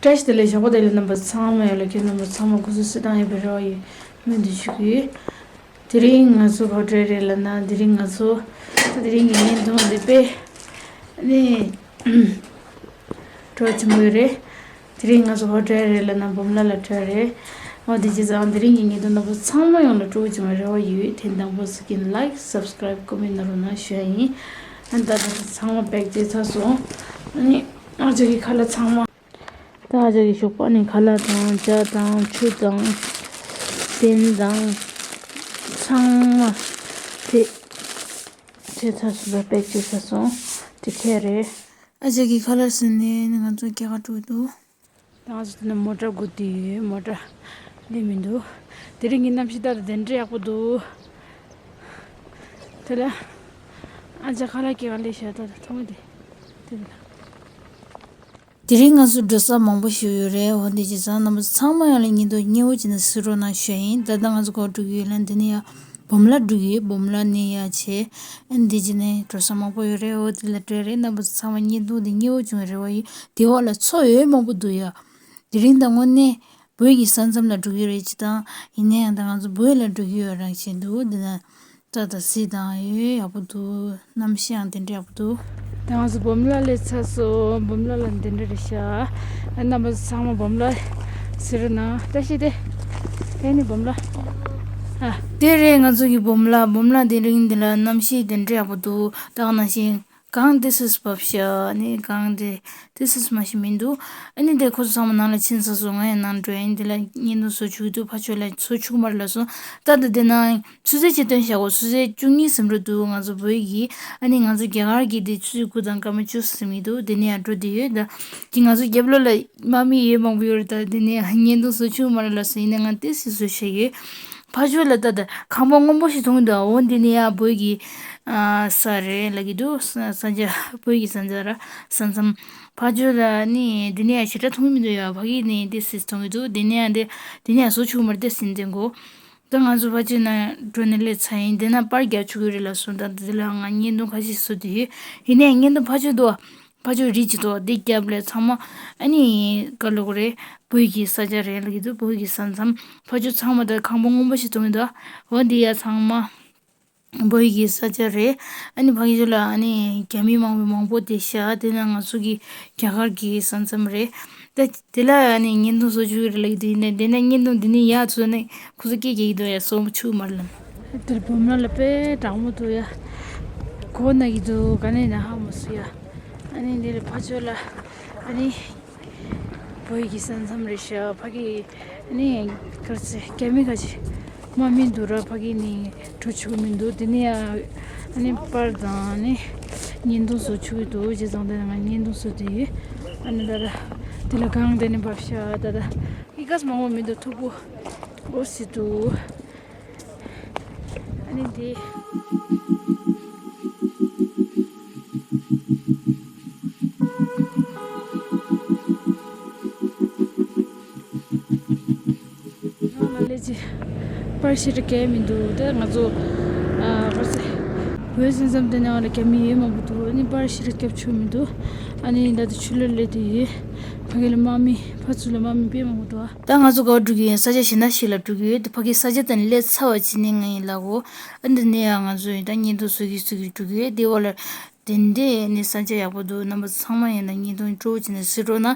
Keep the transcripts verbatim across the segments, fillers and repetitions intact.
བཀྲ་ཤིས་བདེ་ལེགས། ཞོགས་པ་བདེ་ལེགས། རྣམ་པ་ཚང་མ་ཡོད་ལ། ཁྱེད་རྣམ་པ་ཚང་མ་སྐུ་གཟུགས་གསལ་ཐང་ཡོད་པའི་རེ་བ་ཡོད། སྨོན་འདུན་ཞུ་གི་ཡོད། དེ་རིང་ང་ཚོ་ག་པར་འགྲོ་རེད་ལབ་ན། དེ་རིང་ང་ཚོ་ད་དེ་རིང་གི་བརྙན་ཐུང་འདི་དཔེ་ནི་སྤྲོ་ཆེན་པོ་ཡོད་རེད། དེ་རིང་ང་ཚོ་ག་པར་འགྲོ་རེད་ལབ་ན། འབུམ་ལ་ལ་འགྲོ་རེད། འོ་དེ་བྱས་ཙང་དེ་རིང་གི་བརྙན་ཐུང་རྣམ་པ་ཚང་མ་ཡོངས་ལ་སྤྲོ་པོ་བྱུང་བའི་རེ་བ་ཡོད། དེ་དང་པོ་ཟིག་གིས་ལའིཀ་སབ་སི་ཀ་རའིབ་ཀོ་མེན་ཊི་གནང་རོགས་གནང་ཞུ་ཡ་ཡིན། ཨ་ནི་ད་ད་ཚང་མ་པེག་བྱས་ཚར་སོང་། ཨ་ནི་ང་ཚོ་གི་ཁ་ལག་ཚང་མ། ད་ཨ་ཅག་གི་ཞོགས་པ་ནས་ཁ་ལག་དང་ཇ་དང་ཆུ་དང་སྤེན་དང་ཚང་མ་དེ་བྱས་ཚར་སོང་། ད་པེག་བྱས་ཚར་སོང་། དེ་ཁྱེར་རེད། ཨ་ཅག་གི་ཁ་ལག་ཟིན་ནས་ནི་ང་ཚོ་རྒྱ་གར་འགྲོ་གི་འདུག་ད་ང་ཚོ་དེ་ནས་མོ་ཊ་སྒུག་བསྡད་ཡོད། མོ་ཊ་སླེབས་མི་འདུག་དེ་རིང་གི་གནམ་གཤིས་ད་ལྟ་དེ་འདྲ་ཡག་པོ་འདུག་དེ་ལ་ཨ་ཅག་ཁ་ལག་སྐྱེལ་ག་སླེབས་ཤག་ད་ད་མཐོང་གི་འདུག་དེ་ལ། དེ་རིང་ང་ཚོ་འགྲོ་ས་མང་པོ་ཞིག་ཡོད་རེད། འོ་དེ་བྱས་ཙང་རྣམ་པ་ཚང་མ་ཡོངས་ལ་བརྙན་ཐུང་མཉེས་པོ་བྱས་ནས་གཟིགས་རོགས་གནང་ཞུ་ཡ་ཡིན། ད་ལྟ་ང་ཚོ་ག་པར་འགྲོ་གི་ཡོད་ལབ་ན། འདི་ནས་ཡར་འབུམ་ལ་འགྲོ་གི་ཡོད། འབུམ་ལ་ནས་ཡར་བྱས། ཨ་ནི་འདི་བྱས་ནས་འགྲོ་ས་མང་པོ་ཡོད་རེད། འོ་དེ་ལ་འགྲོ་རེད། རྣམ་པ་ཚང་མ་བརྙན་ཐུང་འདི་མཉེས་པོ་བྱུང་བའི་རེ་བ་ཡོད། དེ་འོག་ལ་མཚོ་ཡོད་མང་པོ་འདུག་ཡ། དེ་རིང་ད་དངོས་གནས་བོད་ཀྱི་ས་མཚམས་ལ་འགྲོ་གི་རེད། ཅི་དང་ཡིན་ན་ཡང་ད་ང་ཚོ་བོད་ལ་འགྲོ་གི་ཡོད་རང་བཞིན་འདུག་འདི་ན་ད་ད་གཟིགས་དང་། ཡོད་ཡག་པོ་འདུག་གནམ་གཤིས་ཡང་དེ་འདྲ་ཡག་པོ་འདུག་ད་ང་ཚོ་འབུམ་ལ་སླེབས་ཚར་སོང་། འབུམ་ལ་ལ་འདི་འདྲ་རེད་ཤག་ཨ་རྣམ་པ་ཚང་མ་འབུམ་ལ་གཟིགས་རོགས་གནང་། བཀྲ་ཤིས་བདེ་ལེགས། ནི་འབུམ་ལ། ཨ། དེ་རེད་ང་ཚོ་གི་འབུམ་ལ། འབུམ་ལ་དེ་རིང་འདི་ལ་གནམ་གཤིས་དེ་འདྲ་ཡག་པོ་འདུག་ད་ག་ནང་བཞིན་གངས་ཏོག་ཙམ་བབས་ཤག་ནི་གངས་དེ་ཏོག་ཙམ་མ་ཞིག་མི་འདུག་ཨ་ནི་དེ་ཁོ་ཚོ་ཚང་མ་ནང་ལ་ཕྱིན་ཚར་སོང་། ང་ཡང་ནང་འགྲོ་ཡིན། དེ་ལ་བརྙན་ཐུང་བཟོ་བཅུག་གི་འདུག་ཕར་ཕྱོགས་ལ་བཟོ་བཅུག་མ་རེད་ལབ་སོང་། ད་ལྟ་དེ་ནང་ཆུ་ཚོད་གཅིག་བཏོན་བཞག་གོ་ཆུ་ཚོད་བཅུ་གཉིས་ཟིན་འགྲོ་འདུག་ང་ཚོ་བོད་ཀྱི་ཨ་ནི་ང་ཚོ་རྒྱ་གར་གྱི་དེ་ཆུ་ཚོད་དགུ་དང་སྐར་མ་བཅུ་ཟིན་གྱི་འདུག་དེ་ནས་ཡར་འགྲོ་བསྡད་ཡོད། ད་ཅི་ང་ཚོ་རྒྱབ་ལོགས་ལ་དམག་མི་ཡོད་མང་པོ་ཡོད་རེད། ད་དེ་ནས་བརྙན་ཐུང་བཟོ་བཅུག་མ་རེད་ལབ་སོང་། ཡིན་ནའི་ང་ཏོག་ཙམ་བཟོས་བཞག་ཡོད། ཕར་ཕྱོགས་ལ་ད་ད་ཁང་པ་སྔོན་པོ་ཞིག་མཐོང་གི་འདུག་འོ་འདི་ནི་ཡ་བོད་ཀྱི་ཨ་ས་རེད་ལབ་ཀྱི་འདུག་ས་ས་ཆ་བོད་ཀྱི་ས་ཆ་ར་ས་མཚམས། ཕར་ཕྱོགས་ལ་ནི་འདི་ནི་ཡ་ཞེ་དྲག་མཐོང་གི་མི་འདུག་ཡ། ཕ་གི་ནི་ཏོག་ཙམ་མཐོང་གི་འདུག་འདི་ནི་ཡ་འདི་འདི་ནི་ཡ་བཟོ་བཅུག་མ་རེད། ཏོག་ཙམ་འཛིན་གོ་ད་ང་ཚོ་ཕར་ཕྱོགས་ན་འགྲོ་ནས་སླེབས་ཚར་ཡིན། དེ་ན་པར་རྒྱག་ཆོག་གི་རེད་ལབ་སོང་། ད་འདི་ལ་ང་བརྙན་ཐུང་ཁ་ཤས་བཟོ་དུས་ཡིན་ནའི་བརྙན་ཐུང་ཕར་ཕྱོགས་འདུག་ཕར་ཕྱོགས་རི་གཅིག་འདུག་འདི་རྒྱབ་ལ་ཚང་མ་ཨ་ནི་ག་ལབ་དགོས་རེད། བོད་ཀྱི་ས་ཆ་རེད་ལབ་ཀྱི་འདུག་བོད་ཀྱི་ས་མཚམས། ཕར་ཕྱོགས་ཚང་མ་ད་ཁང་པ་སྔོན་པོ་ཞིག་མཐོང་གི་འདུག་འོ་འདི་ཡ་ཚང་མ་བོད་ཀྱི་ས་ཆ་རེད། ཨ་ནི་ཕ་གི་ཕྱོགས་ལ་ཨ་ནི་རྒྱ་མི་མང་པོ་མང་པོ་བསྡད་ཤག་དེ་ན་ང་ཚོ་གི་རྒྱ་གར་གྱི་ས་མཚམས་རེད། ད་དེ་ལ་ཨ་ནི་བརྙན་ཐུང་བཟོ་བཅུག་གི་རེད་ལབ་ཀྱི་འདུག་ཡིན་ནའི་དེ་ན་བརྙན་ཐུང་འདི་ནི་ཡ་བཟོས་ནས་ཁོ་ཚོ་སྐད་རྒྱག་གི་འདུག་ཡ། བཟོ་བཅུག་མ་རེད་ལབ། དེར་འབུམ་ལ་ལ་དཔེ་གྲང་མོ་འདུག་ཡ། གོ་ན་གི་འདུག་ག་ནས་ན་ཧ་མ་སོང་ཡ། ཨ་ནི་འདི་ལ་ཕར་ཕྱོགས་ལ་ཨ་ནི་བོད་ཀྱི་ས་མཚམས་རེད་ཤག་ཕ་གི་ཨ་ནི་གར་ཚེ་རྒྱ་མི་ག་ཅི་དམག་མི་འདུག་ར། ཕ་གི་ནི་འགྲོ་ཆོག་གི་མི་འདུག་དེ་ནས་ཡ་ཨ་ནི་པར་དང་ཨ་ནི་བརྙན་ཐུང་བཟོ་ཆོག་གི་འདུག་བྱས་ཙང་དེ་ནས་ང་བརྙན་ཐུང་བཟོ་དུས་ཨ་ནི་ད་ལྟ་དེ་ལ་གངས་དེ་ནས་བབས་ཤག་ད་ལྟ་ཨི་ཀ་ས་མང་པོ་མི་འདུག་མཐུག་པོ་འོ་སི་འདུག་ཨ་ནི་འདི། ང་ལ་ལས་ཀྱི་པར་ཞེ་དྲག་སྐྱེལ་མི་འདུག་ད་ང་ཚོ་ཨ་ག་རེ་ཟེར། བོད་ས་མཚམས་དེ་ནང་ལ་རྒྱ་མི་ཡོད་མང་པོ་འདུག་ཨ་ནི་པར་ཞེ་དྲག་སྐྱབས་ཆོག་མི་འདུག་ཨ་ནི་ད་ལྟ་ཆུ་ལ་སླེབས་དུས་ཡོད། ཕ་གི་ལ་དམག་མི་ཕར་ཚུར་ལ་དམག་མི་དཔེ་མང་པོ་འདུག་ད་ང་ཚོ་ག་པར་འགྲོ་གི་ཡོད། ས་ཆ་གཞན་པ་ཞིག་ལ་འགྲོ་གི་ཡོད། ད་ཕ་གི་ས་ཆ་དེ་ནས་སླེབས་ཚར་བ་ཅིག་ནས་ང་ཡིན་ལ་གོ་ཨ་འདི་ནས་ཡང་ང་ཚོ་ཡིན་ད་བརྙན་ཐུང་བཟོ་གི་བཟོ་གི་འགྲོ་གི་ཡོད། དེ་འོག་ལ་དེ་འདྲས་ནས་ས་ཆ་ཡག་པོ་འདུག་རྣམ་པ་ཚང་མ་ཡིན་ན་བརྙན་ཐུང་སྤྲོ་བོ་བྱས་ནས་གཟིགས་རོགས་གནང་།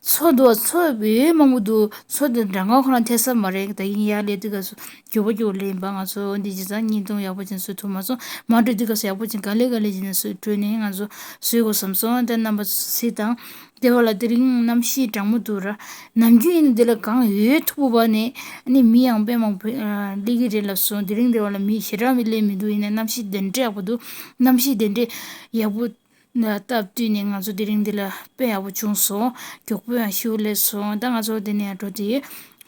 མཚོ་འདུག་མཚོ་ཡོད་མང་པོ་འདུག་མཚོ་དེ་གྲངས་ཀ་ཁོ་རང་འཐེན་ས་མ་རེད། ད་ཡིན་ཡར་སླེབས་དུས་སྐབས་སུ་མགྱོགས་པོ་མགྱོགས་པོ་སླེབས་ཡིན་པ། ང་ཚོ་འདི་བྱས་ཙང་བརྙན་ཐུང་ཡག་པོ་ཅིག་བཟོ་ཐུབ་མ་སོང་། མ་འགྲོ་དུས་སྐབས་སུ་ཡག་པོ་ཅིག་ག་ལེ་ག་ལེ་བྱས་ནས་བཟོས་འགྲོ་ནས་ང་ཚོ་བཟོས་དགོས་བསམ་སོང་། ད་རྣམ་པ་ཚོ་གཟིགས་དང་། དེ་བ་ལ་དེ་རིང་གནམ་གཤིས་གྲང་མོ་འདུག་ར། ནམ་རྒྱུན་ཡིན་ན་འདི་ལ་གངས་ཡོད་མཐུག་པོ་བབས་ནས་ཨ་ནི་མི་ཡང་དཔེ་མང་པོ་ཨ་སླེབས་ཀྱི་རེད་ལབ་སོང་། དེ་རིང་འདི་བ་ལ་མི་ཞེ་དྲག་མི་སླེབས་མི་འདུག་ཡིན་ནའི་གནམ་གཤིས་དེ་འདྲ་ཡག་པོ་འདུག་གནམ་གཤིས་དེ་འདྲ་ཡག་པོ་སྟབས་བསྟུན་ནས་ང་ཚོ་དེ་རིང་འདི་ལ་དཔེ་ཡག་པོ་བྱུང་སོང་། མགྱོགས་པོ་ཡང་ཞེ་པོ་སླེབས་སོང་། ད་ང་ཚོ་དེ་ནས་ཡང་འགྲོ་དེ་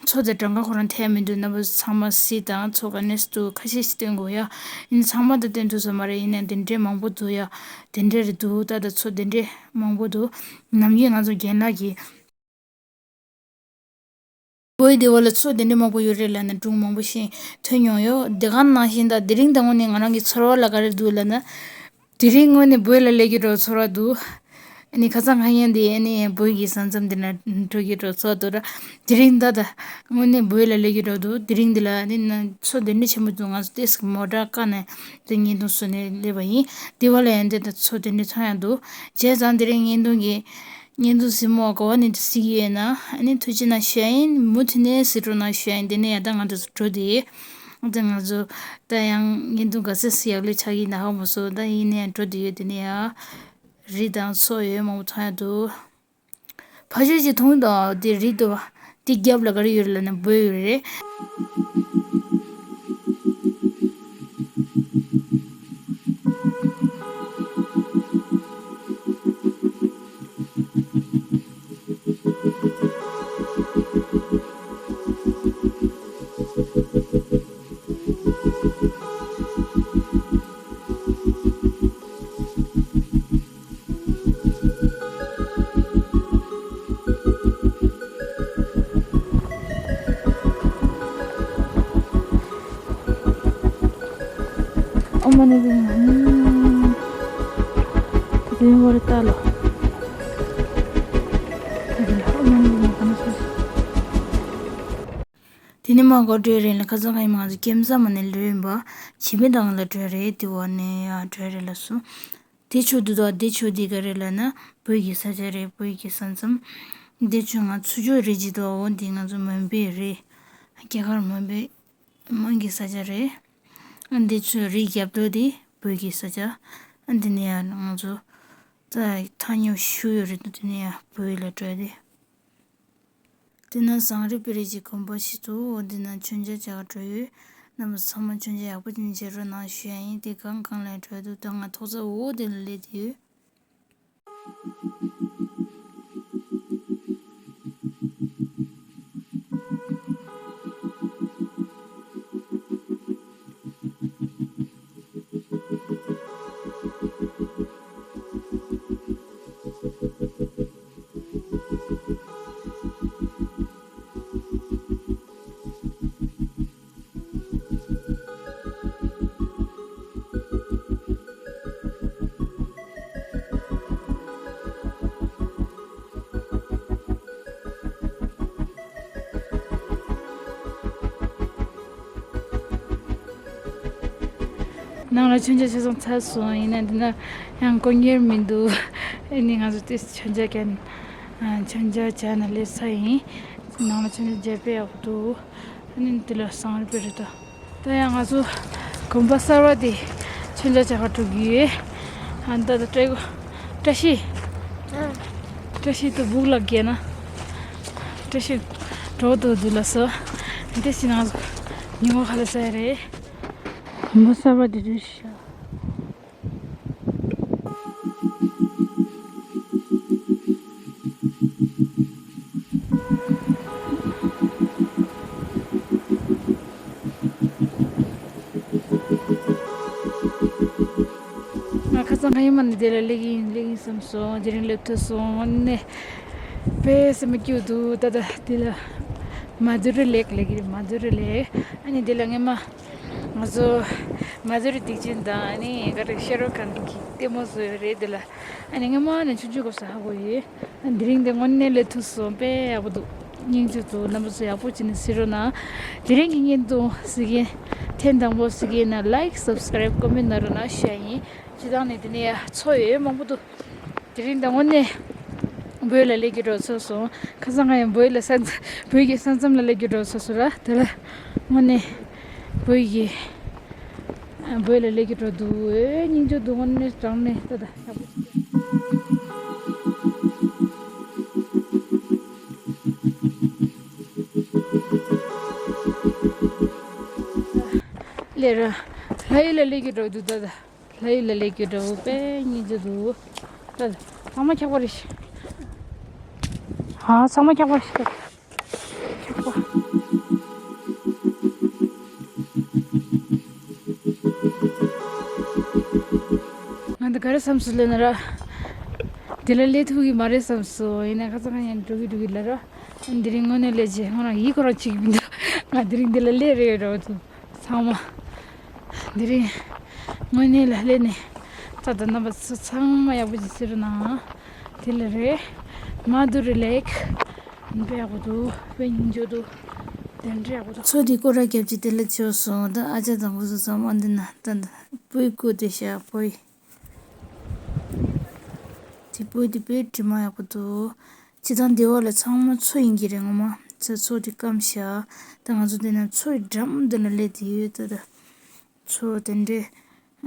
མཚོ་དེ་གྲངས་ཀ་ཁོ་རང་འཐེན་མི་འདུག་རྣམ་པ་ཚང་མ་གཟིགས་དང་། མཚོ་ག་ནས་འདུག་ཁ་ཤས་ཤིག་སྟོན་དགོས་ཡ། ཡིན་ཚང་མ་ད་སྟོན་ཐུབ་ས་མ་རེད། ཡིན་ནའི་དེ་འདྲའི་མང་པོ་འདུག་ཡ། དེ་འདྲ་རེད་འདུག་ད་ད་མཚོ་དེ་འདྲའི་མང་པོ་འདུག་ནམ་རྒྱུན་ང་ཚོ་རྒན་ལགས་ཀྱིས་བོད་སྡེ་བ་ལ་མཚོ་དེ་འདྲའི་མང་པོ་ཡོད་རེད་ལབ་ནས་སྒྲུང་མང་པོ་ཞིག་ཐོས་མྱོང་ཡོད། དེ་ག་ནང་བཞིན་ད་དེ་རིང་ད་དངོས་གནས་ང་རང་གི་ཚོར་བ་ལ་ག་རེ་འདུག་ལབ་ན། དེ་རིང་དངོས་གནས་བོད་ལ་སླེབས་ཀྱི་འདྲ་བོ་ཚོར་བ་འདུག་ཨ་ནི་ཁ་སང་ཁ་ཉིན་དེ་ཨ་ནི་བོད་ཀྱི་ས་མཚམས་དེ་ན་འགྲོ་གི་འགྲོ་ཚོགས་འདུ་ར། དེ་རིང་ད་ད་དངོས་གནས་བོད་ལ་སླེབས་ཀྱི་འགྲོ་འདུག་དེ་རིང་འདི་ལ་ཨ་ནི་ན་ཚོ་དེ་འདྲ་ཆེན་པོ་འདུག་ང་ཚོ་ཏེས་མོ་ཊ་བཀག་ནས་དེ་བརྙན་ཐུང་བཟོས་ནས་སླེབས་པ་ཡིན། དེ་བ་ལ་ཡང་འདི་ད་ཚོ་དེ་འདྲ་ཚོ་ཡང་འདུག་བྱས་ཙང་དེ་རིང་བརྙན་ཐུང་གི་བརྙན་ཐུང་གཟིགས་མོ་ག་བ་ནས་འདི་གཟིགས་ཀྱི་ཡོད་ན་ཨ་ནི་ཐུགས་རྗེ་གནང་ཞུ་ཡ་ཡིན། མུ་མཐུད་ནས་གཟིགས་རོགས་གནང་ཞུ་ཡ་ཡིན། དེ་ནས་ཡང་ད་ང་ཚོ་འགྲོ་དེ་ཡིན། ད་ང་ཚོ་ད་ཡང་བརྙན་ཐུང་ག་ཚོད་ཡག་ལོས་ཆགས་ཀྱི་ན་ཧ་མ་སོང་། ད་ཡིན་ནའི་འགྲོ་དེ་ཡོད། དེ་ནས་ཡང་རི་དང་མཚོ་ཡོད་མང་པོ་མཐོང་ཡ་འདུག་ཕ་ཆོས་ཅིག་མཐོང་འདུག་དེ་རི་འདུག་དེ་རྒྱབ་ལ་ག་རེ་ཡོད་ལབ་ན་བོད་ཡོད་རེད། ཨོཾ་མ་ཎི་པདྨེ་ཧཱུྃ། དེ་བར་ལྟ་ལོ། ཨོཾ་མ་ཎི་པདྨེ་ཧཱུྃ། དེ་ནས་མར་འགོ་འགྲོ་རེད་ལ། ཁ་སང་ཁ་ཉིན་མ་ང་ཚོ་ཀེམ་ས་མ་ནས་ལོས་ཡིན་པ། བྱེ་མའི་ཐང་ལ་འགྲོ་རེད། དེ་བ་ནས་ཡར་འགྲོ་རེད་ལ་སོ། དེ་ཕྱོགས་འདི་དང་དེ་ཕྱོགས་འདི་ག་རེ་ལབ་ན་བོད་ཀྱི་ས་ཆ་རེད། བོད་ཀྱི་ས་མཚམས། དེ་ཕྱོགས་ང་ཚོ་ཕྱོགས་རེད་ཅི་དང་འོ་འདི་ང་ཚོ་མོན་པའི་རེད། རྒྱ་གར་མོན་པའི་མོན་གྱི་ས་ཆ་རེད། ཨ་འདི་ཚོའི་རི་རྒྱབ་ལོགས་དེ་བོད་ཀྱི་ས་ཆ། ཨ་འདི་ནས་ཡང་ང་ཚོ་ད་ཐག་ཉེ་ཤོས་ཡོད་རེད། དེ་ནས་ཡང་བོད་ལ་འགྲོ་ཡ་དེ། དེ་ན་ཟངས་རི་པི་རི་ཇི་དགོན་པ་ཞིག་འདུག་འོ་འདི་ན་མཆོད་མཇལ་བྱ་ག་འགྲོ་ཡོད། རྣམ་པ་ཚང་མ་མཆོད་མཇལ་ཡག་པོ་ཅིག་བྱེད་རོགས་གནང་ཞུ་ཡ་ཡིན། དེ་གང་གང་ལ་འགྲོ་འདུག་ད་ང་ཐོག་ས་འོ་དེ་ལ་སླེབས་ཡོད། ནང་ལ་མཆོད་མཇལ་ཆ་ཚང་ཚར་སོང་། ཡིན་ན་འདི་ན་ཡང་དཀོན་གཉེར་མི་འདུག་ཨ་ནི་ང་ཚོ་ཏོག་ཙམ་མཆོད་མཇལ་བྱས་ནས་ལས་ས་ཡིན། ནང་ལ་མཆོད་མཇལ་མཇལ་དཔེ་ཡག་པོ་འདུག་ཨ་ནི་འདི་ལ་ཟངས་རི་པི་རི་ད། ད་ཡང་ང་ཚོ་དགོན་པ་གསར་པ་དེ་མཆོད་མཇལ་བྱ་ག་འགྲོ་གི་ཡོད། ཨ་ད་ད་བཀྲ་བཀྲ་ཤིས། བཀྲ་ཤིས་དུ་སྦུག་ལ་བརྒལ་ན། བཀྲ་ཤིས་འགྲོ་འདུག་འདི་ལ་སོ། འདི་ཕྱི་ནང་ཉིན་མོ་ཁ་ལ་ཟ་ཡ་རེད། དགོན་པ་གསར་པ་འདི་འདྲ་ཞིག་ཤག་ང་ཁ་སང་ཁ་ཉིན་མ་ནས་འདི་ལ་སླེབས་ཀྱི་ཡིན་སླེབས་ཀྱི་ཡིན་བསམ་སོང་། དེ་རིང་སླེབས་ཐུབ་སོང་ནས། དཔེ་སེམས་སྐྱིད་འདུག་ད་ད་འདི་ལ་མ་དུ་རི་ལེག་ལབ་ཀྱི་རེད། མ་དུ་རི་ལེག་ཨ་ནི་འདི་ལ་སྔས་མ་ང་ཚོ་མ་དུ་རི་སྡིག་ཅན་དང་ཨ་ནི་ག་རེ་ཤེ་རུ་ཁཱན་གྱི་ལྟད་མོ་བཟོས་ཡོད་རེད། འདི་ལ་ཨ་ནི་སྔས་མ་ནས་ཆུང་ཆུང་སྐབས་སུ་ཧ་གོ་ཡོད། དེ་རིང་འདི་དངོས་གནས་སླེབས་ཐུབ་སོང་། དཔེ་ཡག་པོ་འདུག་སྙིང་རྗེ་འདུག་རྣམ་པ་ཚོ་ཡག་པོ་བྱས་ནས་གཟིགས་རོགས་གནང་། དེ་རིང་གི་བརྙན་ཐུང་གཟིགས་མཁན་ཐེངས་དང་པོ་གཟིགས་མཁན་ན་ལའིཀ་སབ་སི་ཀ་རའིབ་ཀོ་མེན་ཊི་གནང་རོགས་གནང་ཞུ་ཡ་ཡིན། སྤྱིར་བཏང་ནས་འདི་ནས་ཡ་ཚོ་ཡོད་མང་པོ་འདུག་དེ་རིང་ད་དངོས་གནས་བོད་ལ་སླེབས་རྒྱུ་འགྲོ་ཚར་སོང་། ཁ་སང་ང་ཡང་བོད་ལ་ས་མཚམས་བོད་ཀྱི་ས་མཚམས་ལ་སླེབས་རྒྱུ་འགྲོ་ཚར་སོང་ར། དེ་ལ་དངོས་གནས་བོད་ཀྱི་བོད་ལ་སླེབས་རྒྱུ་འགྲོ་འདུག་ཨེ་སྙིང་རྗེ་འདུག་དངོས་གནས་དྲང་གནས་ད་ད་ཡག་པོ་སླེབས་ར། ལྷ་ཡུལ་ལ་སླེབས་རྒྱུ་འགྲོ་འདུག་ད་ད། ལྷ་ཡུལ་ལ་སླེབས་རྒྱུ་འདྲ་བོ་དཔེ་སྙིང་རྗེ་འདུག་ད་ཚང་མ་འཁྱག་པ་རེད་ཤག་ཨ་ཚང་མ་འཁྱག་པ་རེད་ཤག་འཁྱག་པ། ང་འདི་ག་རེ་བསམ་སོང་ལབ་ན་ར། འདི་ལ་སླེབས་ཐུབ་ཀྱི་མ་རེད་བསམ་སོང་། ཡིན་ན་ཁ་སང་ཡང་འགྲོ་གི་འགྲོ་གི་ལ་ར། འདི་རིང་དངོས་གནས་སླེབས་རྗེས་ང་རང་ཡིད་ཁོ་རང་ཆེས་ཀྱི་མི་འདུག་ང་འདི་རིང་འདི་ལ་སླེབས་རེད་འདྲ་བོ་འདུག་ཚང་མ། དེ་རིང་དངོས་གནས་ལ་སླེབས་ནས་ད་ལྟ་རྣམ་པ་ཚོ་ཚང་མ་ཡག་པོ་ཅིག་གཟིགས་རོགས་གནང་། དེ་ལ་རེད། མ་དུ་རི་ལེག་དཔེ་ཡག་པོ་འདུག་དཔེ་སྙིང་རྗེ་འདུག་དེ་འདྲ་ཡག་པོ་འདུག་མཚོ་དེ་སྐོར་ར་རྒྱབ་ཀྱི་དེ་ལ་ཆོག་སོང་། ད་ཨ་ཅག་དང་ཁོ་ཚོ་ཚང་མ་འདི་ན་ད་ད་སྤོས་བཀོད་དེ་ཤ་སྤོས། དེ་སྤོས་དེ་དཔེ་དྲི་མ་ཡག་པོ་འདུག་སྤྱི་བཏང་སྡེ་བ་ལ་ཚང་མ་མཚོ་ཡིན་གྱི་རེད། ངོ་མ་ཚ་མཚོ་དེ་སྐམ་ཤག་ད་ང་ཚོ་འདི་ན་མཚོའི་འགྲམ་འདི་ལ་སླེབས་དེ་ཡོད། ད་ད་མཚོ་དེ་འདྲའི་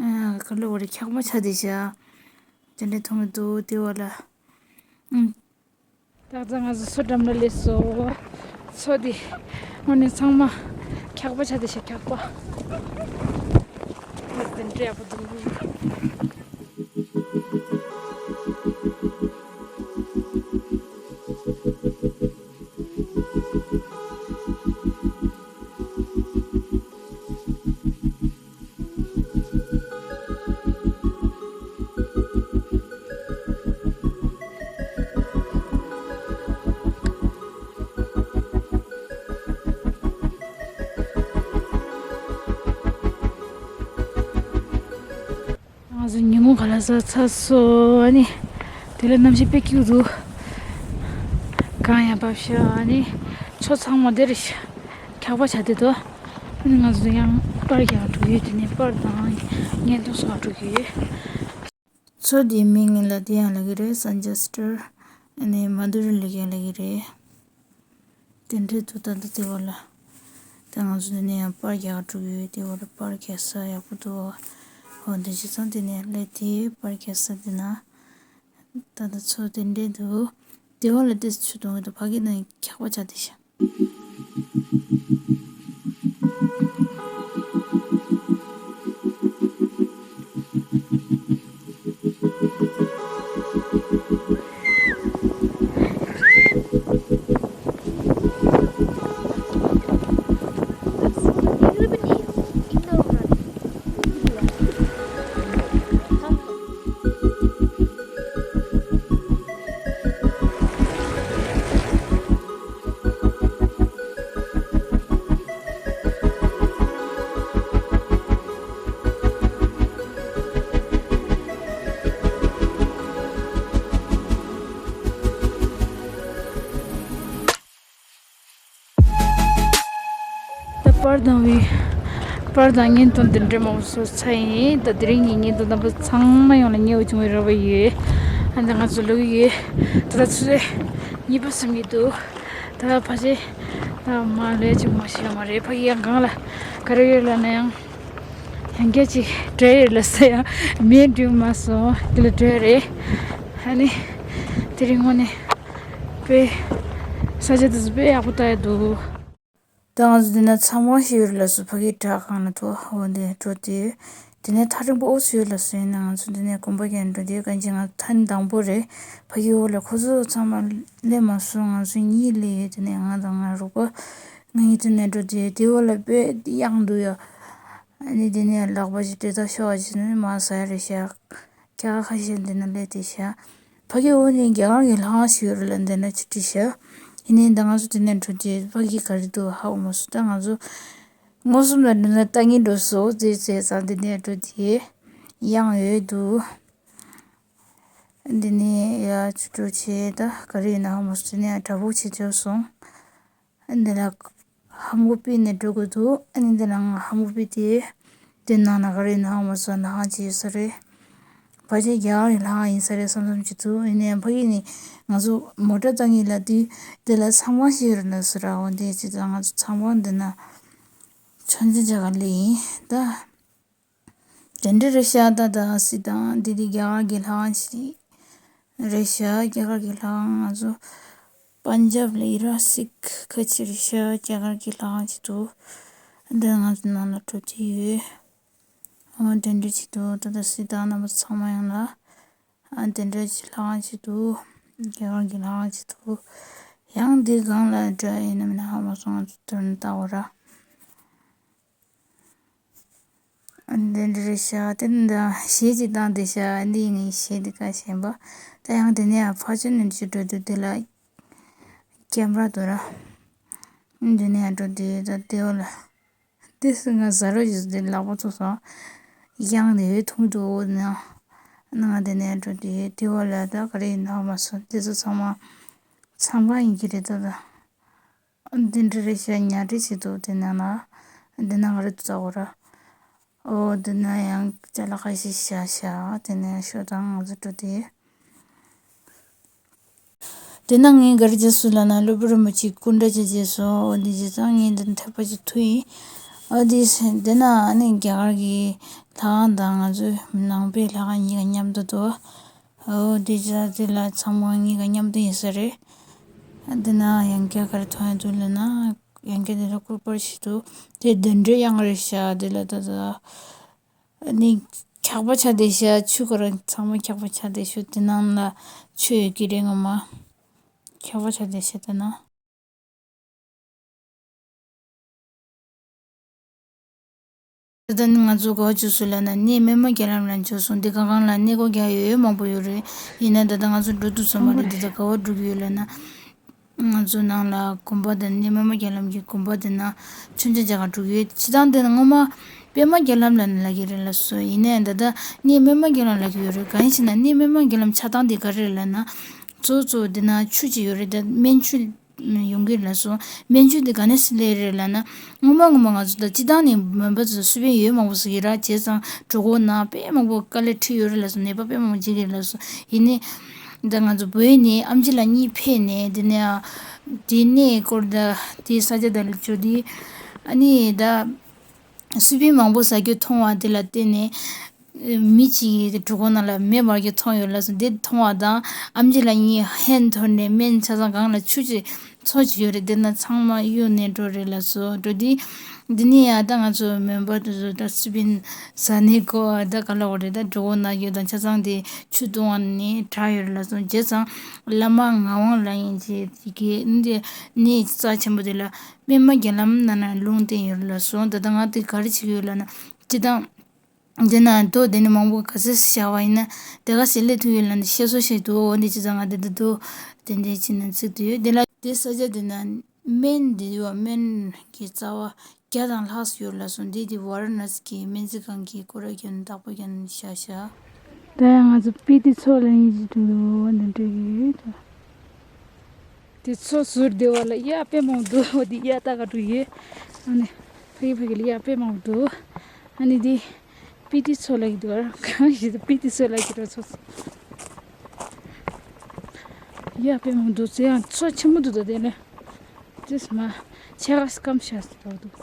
ཨ་ག་ལ་བ་རེད། འཁྱག་པ་ཆགས་དེ་ཤག་དེ་འདྲའི་མཐོང་གི་འདུག་སྡེ་བ་ལ། ཨུམ། ད་ང་ཚོ་མཚོ་འགྲམ་ལ་སླེབས་སོང་། མཚོ་འདི་དངོས་གནས་ཚང་མ་འཁྱག་པ་ཆགས་བསྡད་ཤག་འཁྱག་པ། དེ་འདྲ་ཡག་པོ་འདུག་ང་ཚོ་ཉིན་གུང་ཁ་ལག་ཟ་ཚར་སོང་། ཨ་ནི་དེ་ལ་གནམ་གཤིས་དཔེ་སྐྱིད་འདུག་གངས་ཡང་བབས་ཤག་ཨ་ནི་མཚོ་ཚང་མ་དེ་རེད་ཤག་འཁྱག་པ་ཆགས་བསྡད་འདུག་ཨ་ནི་ང་ཚོ་ཡང་པར་རྒྱག་འགྲོ་གི་ཡོད། དེ་ནས་པར་དང་བརྙན་ཐུང་བཟོ་འགྲོ་གི་ཡོད། མཚོ་འདིའི་མིང་ལ་དེ་ཡང་ལབ་ཀྱི་རེད། སན་ཅེ་སི་ཊར། ཨ་ནི་མ་དུ་རི་ལབ་ཀྱང་ལབ་ཀྱི་རེད། དེ་འདྲའི་འདུག་ད་ལྟ་དེ་བ་ལ། ད་ང་ཚོ་འདི་ནས་ཡང་པར་རྒྱག་འགྲོ་གི་ཡོད། དེ་བ་ལ་པར་རྒྱག་ས་ཡག་པོ་འདུག་ཨོ་འདི་བྱས་ཙང་དེ་ནས་སླེབས་དེ་པར་རྒྱག་ས་དེ་ན། ད་ལྟ་མཚོ་དེ་འདྲའི་འདུག་དེ་བ་ལ་ཏོག་ཙམ་ཆུ་གཏོང་གི་འདུག་ཕ་གི་ན་འཁྱག་པ་ཆགས་བསྡད་ཤག་ད་པར་དང་བི། པར་དང་བརྙན་ཐུང་འདི་འདྲ་མང་པོ་བཟོས་ཚར་ཡིན། ད་དེ་རིང་གི་བརྙན་ཐུང་རྣམ་པ་ཚང་མ་ཡོངས་ལ་མཉེས་པོ་བྱུང་བའི་རེ་བ་ཡོད། ཨ་ནི་ང་ཚོ་ལོག་གི་ཡོད། ད་ལྟ་ཆུ་ཚོད་གཉིས་པ་ཟིན་གྱི་འདུག་ད་ཕལ་ཆེར་ད་མ་ལས་ཅིག་མ་ཤེས་ཡོད་མ་རེད། ཕ་གི་ཡང་གང་ལ་ག་རེ་ཡོད་ལབ་ན་ཡང་། ཡང་བསྐྱར་ཅིག་འགྲོ་ཡི་རེད་ལབ་ས་ཡང་མིའི་འགྲུལ་མ་སོང་། དེ་ལ་འགྲོ་ཡི་རེད། ཨ་ནི་དེ་རིང་དངོས་གནས་དཔེ་ས་ཆ་དེ་ཚོ་དཔེ་ཡག་པོ་ལྟ་ཡི་འདུག་ད་ང་ཚོ་འདི་ན་ཚང་མ་ཤི་ཡོད་རེད་ལབ་སོང་། ཕ་གིའི་བྲག་སྒང་ལ་ཐོ་འོ་འདི་འགྲོ་དུས། དེ་ནས་ཐག་རིང་པོ་འོ་ཚོད་ཡོད་ལབ་སོང་། ཡིན་ན་ང་ཚོ་འདི་ནས་གོམ་པ་རྒྱག་འགྲོ་དུས་གང་ཅི་ང་ཐག་དང་པོ་རེད། ཕ་གི་འོག་ལ་ཁོ་ཚོ་ཚང་མ་སླེབས་མ་སོང་། ང་ཚོ་གཉིས་སླེབས་ཡོད། དེ་ནས་ང་དང་ང་རོགས་པ་ང་གཉིས་དེ་ནས་འགྲོ་དུས་དེ་འོག་ལ་དཔེ་གཡང་འདུག་ཡ། ཨ་ནི་དེ་ནས་ལག་པ་ཞིག་དེ་ད་ཤོག་ཨ་ཅེ་ནས་མ་ཟ་ཡ་རེད་ཤག་རྒྱ་གར་ཁ་ཤས་འདི་ན་སླེབས་བསྡད་ཤག་ཕ་གི་འོག་ནས་རྒྱ་གར་གྱི་ལྷ་ཁང་ཞིག་ཡོད་རེད་ལབ་འདི་ན་ཆུ་ཁྲིད་ཤག་ཡིན་ནའི་ད་ང་ཚོ་དེ་ནས་འགྲོ་དུས་ཕ་གི་ག་རེ་འདུག་ཧ་གོ་མ་སོང་། ད་ང་ཚོ་མངོན་སུམ་ལ་འགྲོ་ན་ལྟ་ངན་འགྲོ་སོང་ཟེར་བྱས་ཙང་དེ་ནས་འགྲོ་དུས་གཡང་ཡོད་འདུག་འདི་ནས་ཡ་ཆུ་འགྲོ་བྱས་ད་ག་རེ་ཡོད་ན་ཧ་གོ་མ་སོང་། དེ་ནས་ཡ་བྲག་ཕུག་ཆེ་ཆེ་སོང་། འདི་ལ་ཧམ་གོ་པི་ནས་འགྲོ་དགོས་འདུག་ཨ་ནི་འདི་ལ་ང་ཧམ་གོ་པི་དེ་དེ་ནང་ན་ག་རེ་ཡིན་ན་ཧ་མ་སོང་། ལྷ་ཁང་ཅིག་ཡོད་ས་རེད། ཕལ་ཆེར་རྒྱ་གར་གྱི་ལྷ་ཁང་ཡིན་ས་རེད་བསམ་བསམ་ཅིག་འདུག་ཡིན་ནའི་ཕ་གི་ནས་ང་ཚོ་མོ་ཊ་བཏང་གི་ལ་དུས་དེ་ལ་ཚང་མ་ཤེས་རེད་ན་ཟེར་ར། འོ་འདི་ཅི་ད་ང་ཚོ་ཚང་མ་འདི་ན་ཆོས་འཛིན་ཆ་ག་ལེ་ཡིན་ད། དེ་འདྲ་རེད་ཤག་ད་ད་སི་དང་འདི་དེ་རྒྱ་གར་གྱི་ལྷ་ཁང་ཞིག་རེད་ཤག་རྒྱ་གར་གྱི་ལྷ་ཁང་ང་ཚོ་པན་ཇབ་ལ་ཡོད་ར་སིག་ཁ་ཆེ་རེད་ཤག་རྒྱ་གར་གྱི་ལྷ་ཁང་ཞིག་འདུག་འདི་ང་ཚོ་ནང་ལ་འགྲོ་གི་ཡོད། འོ་དེ་འདྲ་ཞིག་འདུག་ད་ད་སི་དང་རྣམ་པ་ཚང་མ་ཡོང་ལ། ཨ་དེ་འདྲ་ཞིག་ལྷ་ཁང་ཞིག་འདུག་རྒྱ་གར་གྱི་ལྷ་ཁང་ཞིག་འདུག་ཡང་འདི་སྒང་ལ་འདྲ་ཡིན་ནམ་ན་ཧ་མ་སོང་། ང་ཚོ་དོན་ལྟ་བ་ར། འདི་འདྲ་རེད་ཤག་དེ་འདྲ་གཞས་ཅིག་བཏང་བསྡད་ཤག་འདི་ནི་གཞས་འདི་ག་ཞེན་པ། ད་ཡང་དེ་ནས་ཕ་ཆུ་ནས་ཅིག་འགྲོ་དུས་དེ་ལ་ཀེམ་ར་འདུག་ར། འདི་ནས་འགྲོ་དུས་ད་དེ་འོག་ལ་དེ་སུ་ང་ཟ་རོ་ཞིག་འདི་ལག་པ་ཚུགས་སོང་། གཡང་ནས་འོད་ཐུང་དུ་འོ་ན། ནང་དེ་ནས་འགྲོ་དུས་དེ་བ་ལ་ད་ག་རེ་ཡིན་ནའང་མ་སོང་། དེ་ཚོ་ཚང་མ་འཚང་ཁ་ཡིན་གྱི་རེད་ད། ད་འདི་འདྲ་རེད་ཤག་ཉལ་ཁྲི་ཞིག་འདུག་དེ་ནང་ལ་འདི་ན་ག་རེ་འདུག་ད་འོ་ར། འོ་འདི་ན་ཡང་ཅ་ལག་ཁ་ཤས་བཞག་ཤག་དེ་ནས་ཤོག་དང་ང་ཚོ་འགྲོ་དུས། དེ་ན་ངས་ག་རེ་བྱས་སོང་ལབ་ན། སློབ་དཔོན་རིན་པོ་ཆེའི་སྐུ་འདྲ་ཅིག་བྱས་སོང་། འོ་འདི་བྱས་ཙང་ངས་འདི་འཐད་པ་ཅིག་ཐུག་ཡིན། འོ་འདི་དེ་ན་ཨ་ནི་རྒྱ་གར་གྱི་ལྷ་ཁང་དང་ང་ཚོའི་ནང་པའི་ལྷ་ཁང་གཉིས་ཀ་མཉམ་དུ་འདུག་འོ་འདི་བྱས་དེ་ལ་ཚང་མ་གཉིས་ཀ་མཉམ་དུ་ཡིན་ས་རེད། འདི་ན་ཡང་བསྐྱར་ག་རེ་མཐོང་ཡ་འདུག་ལབ་ན། ཡང་བསྐྱར་འདི་ལ་སྐུ་པར་ཞིག་འདུག་དེ་གདན་འདྲེན་ཡང་རེད་ཤག་འདི་ལ་ད་ད། ནི་འཁྱག་པ་ཆགས་བསྡད་ཤག་ཆུ་ག་ར་ཚང་མ་འཁྱག་པ་ཆགས་བསྡད་ཤག་དེ་ནང་ལ་ཆུ་ཡོད་ཀྱི་རེད། ངོ་མ་འཁྱག་པ་ཆགས་བསྡད་ཤག་དེ་ན། ད་ནི་ང་ཚོ་ག་པར་འབྱོར་སོང་ལབ་ན། གནས་སྨན་མ་རྒྱལ་ལམ་ལ་འབྱོར་སོང་། འདི་གང་གང་ལ་གནས་སྐོར་རྒྱག་ཡོད་མང་པོ་ཡོད་རེད། ཡིན་ན་ད་ལྟ་ང་ཚོ་འགྲོ་ཐུབ་སོང་མ་རེད། འདི་ད་ག་པར་འགྲོ་གི་ཡོད་ལབ་ན། ང་ཚོ་ནང་ལ་དགོན་པ་དང་གནས་སྨན་མ་རྒྱལ་ལམ་གྱི་དགོན་པ་དེ་ན་མཆོད་མཇལ་རྒྱག་ག་འགྲོ་གི་ཡོད། སྤྱིར་བཏང་དེ་ན་སྔོན་མ་པད་མ་རྒྱལ་ལམ་ལབ་ནས་ལབ་ཀྱི་རེད་ལབ་སོང་། ཡིན་ནའི་ད་ལྟ་གནས་སྨན་མ་རྒྱལ་ལམ་ལབ་ཀྱི་ཡོད་རེད། གང་ཡིན་ཟེར་ན་གནས་སྨན་མ་རྒྱལ་ལམ་ཆགས་སྟངས་དེ་ག་རེ་རེད་ལབ་ན། གཙོ་བོ་གཙོ་བོ་དེ་ན་ཆུ་ཅིག་ཡོད་རེད། ད་སྨན་ཆུ་ཡོང་གི་རེད་ལབ་སོང་། སྨན་ཆུ་དེ་ག་ནས་སླེབས་རེད་ལབ་ན། སྔོན་མ་སྔོན་མ་ང་ཚོ་ད་སྤྱིར་བཏང་ནས་མོན་པ་ཚོ་སུ་པན་ཡོད་མང་པོ་ཟེར་གྱི་ར། བྱས་ཙང་གྲོད་ཁོག་ན་དཔེ་མང་པོ་དཀའ་ལས་འཕྲད་ཡོད་རེད་ལབ་སོང་། ནད་པ་དཔེ་མང་པོ་འཇིགས་ཀྱི་རེད་ལབ་སོང་། ཡིན་ནའི་ད་ང་ཚོ་བོད་ནས་ཨེམ་ཆི་ལགས་གཉིས་ཕེབས་ནས་དེ་ནས་དེ་ནས་སྐོར་ད་དེ་ས་ཆ་དེ་ལ་འབྱོར་དུས་ཨ་ནི་ད། སུ་པན་མང་པོ་ཟ་རྒྱུ་མཐོང་བ་དེ་ལ་བརྟེན་ནས། མི་གཅིག་གི་གྲོད་ཁོག་ནང་ལ་མེ་འབར་རྒྱུ་མཐོང་ཡོད་ལབ་སོང་། དེ་མཐོང་བ་དང་ཨེམ་ཆི་ལགས་གཉིས་ཧན་འཐོར་ནས་སྨན་ཆ་ཚང་སྒང་ལ་ཆུ་ཅིག་མཚོ་ཅིག་ཡོད་རེད། དེ་ན་ཚང་མ་གཡུག་ནས་འགྲོ་རེད་ལབ་སོང་། འགྲོ་དུས་འདི་ནས་ཡ་ད་ང་ཚོ་མོན་པ་དེ་ཚོ་ད་སུ་པན་ཟ་ནས་གོ་ད་ག་ལ་འོ་རེད། ད་གྲོད་ཁོག་ན་རྒྱུ་དང་ཆ་ཚང་དེ་ཆུ་བཏུང་བ་ནས་དྲག་ཡོད་རེད་ལབ་སོང་། བྱས་ཙང་བླ་མ་ངག་དབང་ལགས་ཡིན་གྱི་དེ་གའི་འདི་གནས་རྩ་ཆེན་པོ་དེ་ལ། པད་མ་རྒྱལ་ལམ་ནང་ན་ལུང་བསྟན་ཡོད་ལ་སོང་། ད་ལྟ་ང་དེ་ག་རེ་བྱེད་ཀྱི་ཡོད་ལབ་ན། སྤྱིར་བཏང་། འདི་ན་དོ་དེ་ནི་མང་པོ་ག་ཚོད་བཞག་པ་ཡིན་ན་དེ་ག་ཚོད་སླེབས་ཐུབ་ཡོད་ལབ་ན་ཤེས་སོ་ཤེས་འདུག་འོ་འདི་ཅི་ཙང་ང་དེ་འདི་དོ་དེ་འདྲའི་ཕྱི་ནང་ཚིག་ཏུ་ཡོད། དེ་ལ་དེ་ས་ཆ་དེ་ན་སྨན་འདི་ཡོད། སྨན་གྱི་རྩ་བ་བརྒྱ་དང་ལྷག་ཙམ་ཡོད་ལ་སོང་། འདི་དེ་ཝཱ་ར་ཎ་སི་གི་སྨན་རྩིས་ཁང་གི་སྐོར་ར་རྒྱབ་ནས་བདག་པོ་རྒྱབ་ནས་བཞག་བཞག་ད་ཡང་ང་ཚོ་པི་ཏི་མཚོ་ལ་ཡིན་གྱི་འདུག་འདི་འདྲ་གི་ཡོད་དོ། དེ་མཚོ་ཟུར་དེ་བ་ལ་གཡག་དཔེ་མང་འདུག་འོ་དེ་གཡག་ལྟ་ག་འགྲོ་ཡོད། ཨ་ནི་ཕ་གི་ཕ་གི་ལ་གཡག་དཔེ་མང་འདུག་ཨ་ནི་དེ་པི་ཏི་མཚོ་ལ་གི་འདུག་གང་ཞིག་དེ་པི་ཏི་མཚོ་ལ་གི་འགྲོ་མཚོ། གཡག་དཔེ་མང་འདུག་ཚེ་ཡང་མཚོ་ཆེན་པོ་འདུག་ད་དེ་ལ་ཅིས་མ་ཆེ་ག་སྐམ་ཤ་སྟོར་འདུག་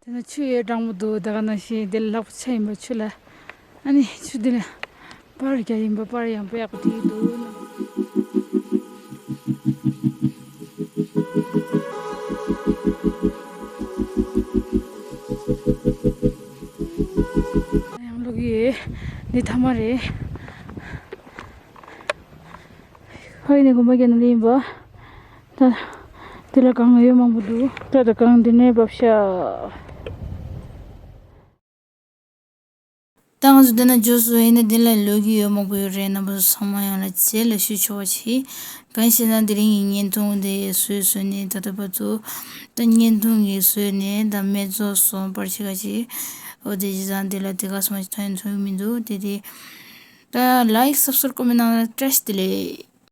དེ་ན་ཆུ་ཡོད་གྲང་མོ་འདུག་ད་ག་ནང་བཞིན་དེ་ལ་ལྷག་པ་ཆ་ཡིན་པ་ཆུ་ལ། ཨ་ནི་ཆུ་དེ་ལ་པར་རྒྱག་ཡིན་པ་པར་ཡང་པ་ཡག་པོ་དེ་འདུག་ཡང་ལོག་ཡོད། འདི་ཐ་མ་རེད། ཧོ་ཡིན་ནི་དགོན་པ་རྒྱ་ནང་ལ་ཡིན་པ། ད་དེ་ལ་གང་ཡོད་མང་པོ་འདུག་ད་ད་གང་འདི་ནས་བབས་ཤག་ད་ང་ཚོ་འདི་ན་འབྱོར་སོང་། ཡིན་ན་འདི་ལ་ལོག་གི་ཡོད་མང་པོ་ཡོད་རེད། རྣམ་པ་ཚོ་ཚང་མ་ཡོངས་ལ་རྗེས་ལ་ཞུ་ཆོག་པ་ཞིག་གང་ཞེ་ན་དེ་རིང་གི་བརྙན་ཐུང་དེ་བཟོས་བཟོས་ནས་ད་ལྟ་བར་དུ་ད་བརྙན་ཐུང་གི་བཟོས་ནས་ད་སྨད་འཚོང་སོང་པར་ཆེ་ག་ཅིག་འོ་དེ་བྱས་ཙང་དེ་ལ་དེ་ག་སོང་ཞིག་ཐོན་ཐུབ་མི་འདུག་དེ་དེ་ད་ལའིག་སབ་སི་ཀ་རབ་ཀོ་མེན་ཊི་གནང་བར་བཀྲ་ཤིས་བདེ་ལེགས།